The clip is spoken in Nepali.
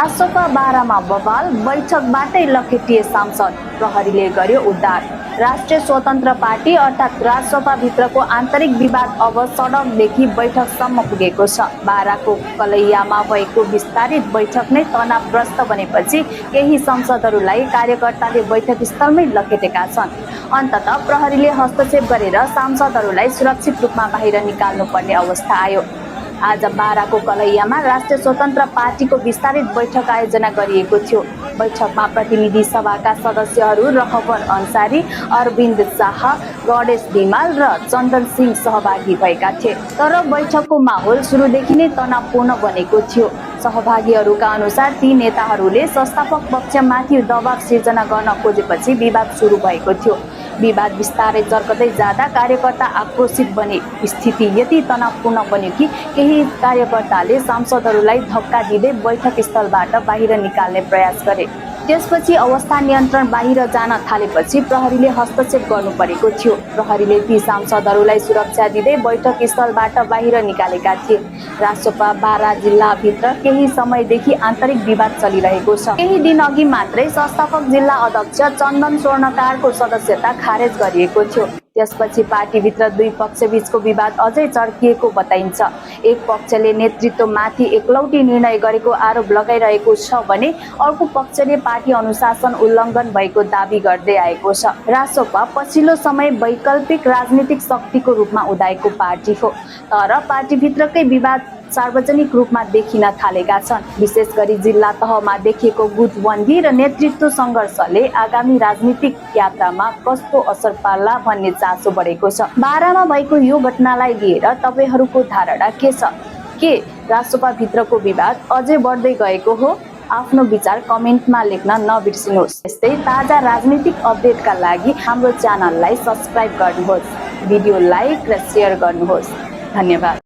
रासोपा बारामा बवाल, बैठकबाटै लखेटिए सांसद, प्रहरीले गर्यो उद्धार। राष्ट्रिय स्वतन्त्र पार्टी अर्थात् रासोपा भित्रको आन्तरिक विवाद अब सडकदेखि बैठकसम्म पुगेको छ। बाराको कलैयामा भएको विस्तारित बैठक नै तनावग्रस्त बनेपछि केही सांसदहरूलाई कार्यकर्ताले बैठकस्थलमै लखेटेका छन्। अन्ततः प्रहरीले हस्तक्षेप गरेर सांसदहरूलाई सुरक्षित रूपमा बाहिर निकाल्नुपर्ने अवस्था आयो। आज बाराको कलैयामा राष्ट्रिय स्वतन्त्र पार्टीको विस्तारित बैठक आयोजना गरिएको थियो। बैठकमा प्रतिनिधि सभाका सदस्यहरू रहबर अन्सारी, अरविन्द शाह, गणेश धिमाल र चन्दन सिंह सहभागी भएका थिए। तर बैठकको माहौल सुरुदेखि नै तनावपूर्ण बनेको थियो। सहभागीहरूका अनुसार ती नेताहरूले संस्थापक पक्षमाथि दबाव सिर्जना गर्न खोजेपछि विवाद सुरु भएको थियो। विवाद बिस्तारै चर्कदै जाँदा कार्यकर्ता आक्रोशित बने। स्थिति यति तनावपूर्ण बन्यो कि केही कार्यकर्ताले सांसदहरूलाई धक्का दिँदै बैठक स्थलबाट बाहिर निकाल्ने प्रयास गरे। त्यसपछि अवस्था नियन्त्रण बाहिर जान थालेपछि प्रहरीले हस्तक्षेप गर्नु परेको थियो। प्रहरीले ती सांसदहरूलाई सुरक्षा दिँदै बैठक स्थलबाट बाहिर निकालेका थिए। रासोपा बारा जिल्लाभित्र केही समयदेखि आन्तरिक विवाद चलिरहेको छ। केही दिन अघि मात्रै संस्थापक जिल्ला अध्यक्ष चन्दन स्वर्णकारको सदस्यता खारेज गरिएको थियो। त्यसपछि पार्टीभित्र दुई पक्षबीचको विवाद अझै चर्किएको बताइन्छ। एक पक्षले नेतृत्वमाथि एकलौटी निर्णय गरेको आरोप लगाइरहेको छ भने अर्को पक्षले पार्टी अनुशासन उल्लङ्घन भएको दावी गर्दै आएको छ। रासोपा पछिल्लो समय वैकल्पिक राजनीतिक शक्तिको रूपमा उदाएको पार्टी हो, तर पार्टीभित्रकै विवाद सार्वजनिक रूपमा देखिन थालेका छन्। विशेष गरी जिल्ला तहमा देखिएको गुटबन्दी र नेतृत्व सङ्घर्षले आगामी राजनीतिक यात्रामा कस्तो असर पार्ला भन्ने चासो बढेको छ। बारामा भएको यो घटनालाई लिएर तपाईँहरूको धारणा के छ? के रासोपा भित्रको विवाद अझै बढ्दै गएको हो? आफ्नो विचार कमेन्टमा लेख्न नबिर्सिनुहोस्। यस्तै ताजा राजनीतिक अपडेटका लागि हाम्रो च्यानललाई सब्स्क्राइब गर्नुहोस्, भिडियो लाइक र सेयर गर्नुहोस्। धन्यवाद।